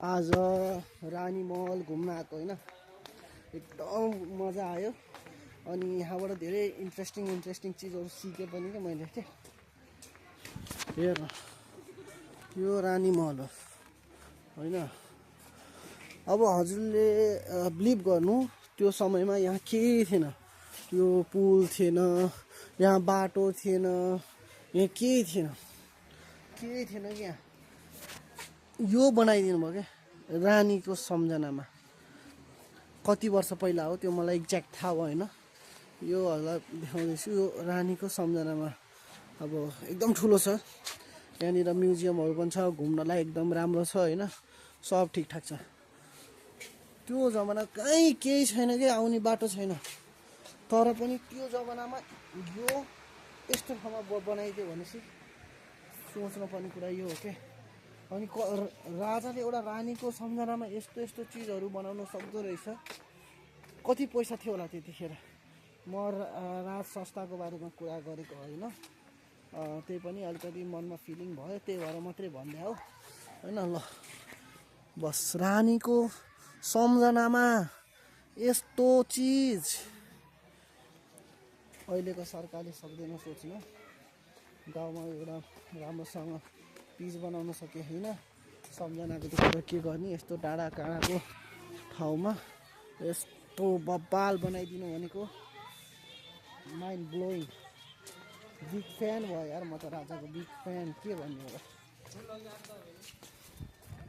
आज रानी महल घुम्न आएको होइन, एकदम मजा आयो। अनि यहाँबाट धेरै इन्ट्रेस्टिङ चिजहरू सिकेँ पनि क्या मैले के। हेर यो रानी महल हो होइन। अब हजुरले बिलिभ गर्नु त्यो समयमा यहाँ केही थिएन, यो पुल थिएन, यहाँ बाटो थिएन, यहाँ केही थिएन कि यहाँ यो बनाइदिनु भयो क्या रानीको सम्झनामा। कति वर्ष पहिला हो त्यो मलाई एक्ज्याक्ट थाहा भएन। यो होला देखाउँदैछु, यो रानीको सम्झनामा। अब एकदम ठुलो छ, यहाँनिर म्युजियमहरू पनि छ, घुम्नलाई एकदम राम्रो छ होइन, सब ठिकठाक छ। त्यो जमाना कहीँ केही छैन कि आउने बाटो छैन, तर पनि त्यो जमानामा यो यस्तो ठाउँमा बनाइदियो भनेपछि सोच्नुपर्ने कुरा यो हो के। अनि राजाले एउटा रानीको सम्झनामा यस्तो यस्तो चिजहरू बनाउन सक्दो रहेछ। कति पैसा थियो होला त्यतिखेर, म राज संस्थाको बारेमा कुरा गरेको होइन, त्यही पनि अलिकति मनमा फिलिङ भयो, त्यही भएर मात्रै भन्दै हो होइन। ल बस रानीको सम्झनामा यस्तो चिज अहिलेको सरकारले सक्दैन सोच्न। गाउँमा एउटा राम्रोसँग पिच बनाउन सके होइन, सम्झनाको देखेर के गर्ने। यस्तो डाँडा काँडाको ठाउँमा यस्तो बब्बाल बनाइदिनु भनेको माइन्ड ब्लोइङ। बिग फ्यान भयो यार, म त राजाको बिग फ्यान, के भन्नु होला।